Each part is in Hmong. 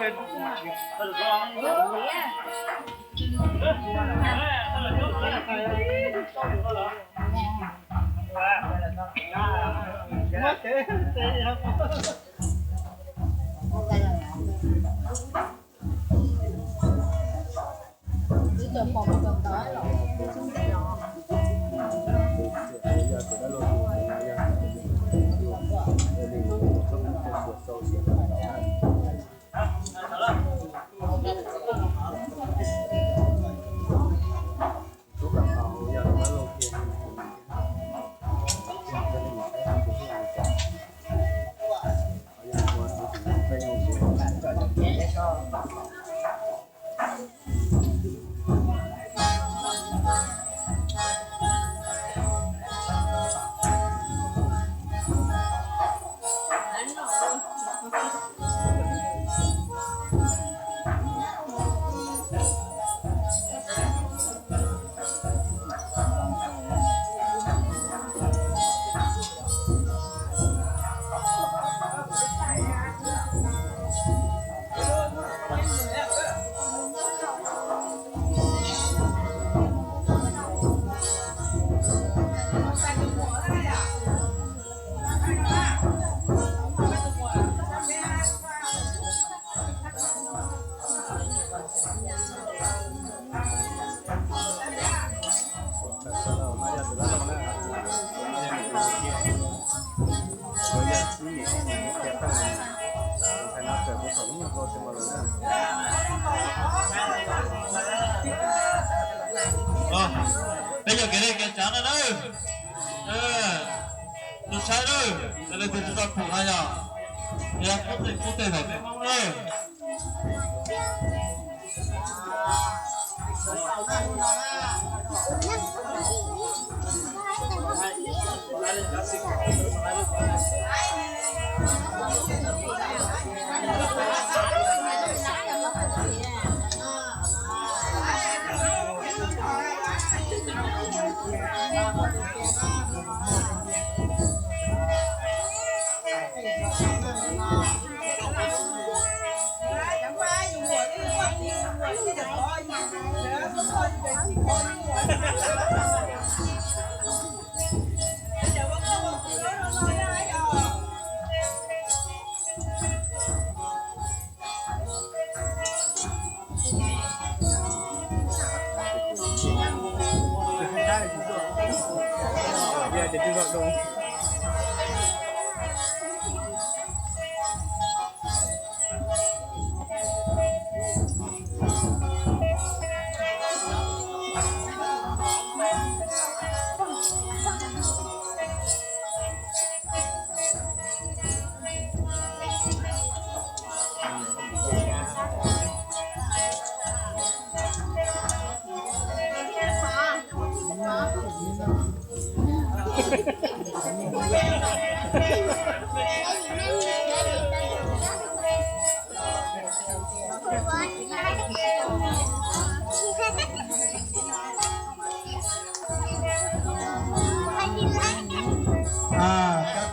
Peb yog kev dej kev cawv no na. Tus saib na, leej twg tsis tau pum no yog, yog kub tej kub tej thaum peb Hmoob na.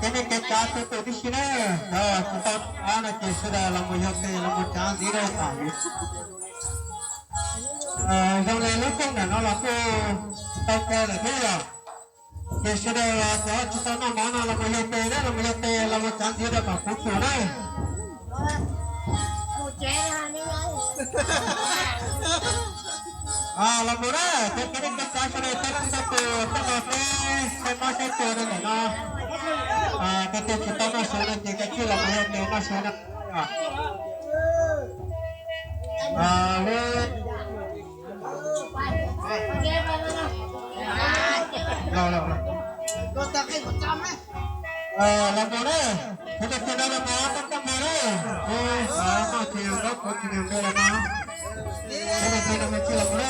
Kev dej kev cawv tu tu tib si na, tsis tau no ces sawv daws los mus yog tes los mus tsav ntxiv rau tom. Zoo li lub rooj ntawm no los kuj tau kawg lawm thiab yom. Ces sawv daws cov tsis tau noj mov no los mus yog tes na, los mus yog tes los mus tsav ntxiv rau tom kuv pum na. Los mus na, cov kev dej kev cawv sawv daws peb tsis tau pum, peb los peb saib mob saib cua rau ntawm no. Tej tug tsis tau noj su no ces kav tsij los mus yog tes noj su na. Los mus na, kuv tus txiv no los mus koj koj mus na. Kuv noj tsis yog nkaub kuv tsis yog npe los no. Kuv tus txiv no mus tsis los mus na.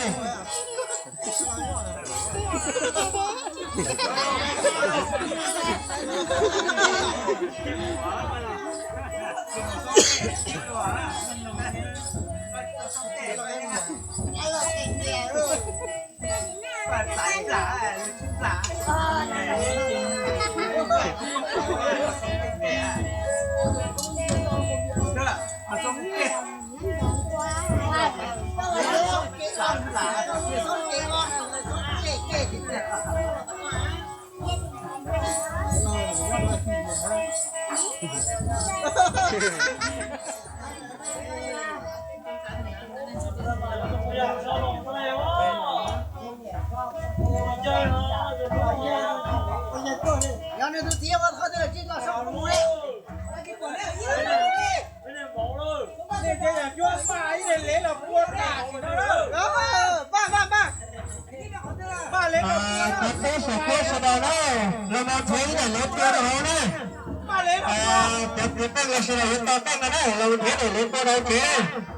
Cov tub saum huab sawv daws na, los mus nrhiav ib daim lov tua rau hauv na. Cov kwv tij los sawv daws yuav tau tej no na, los mus nrhiav daim lov tua rau hauv tsev.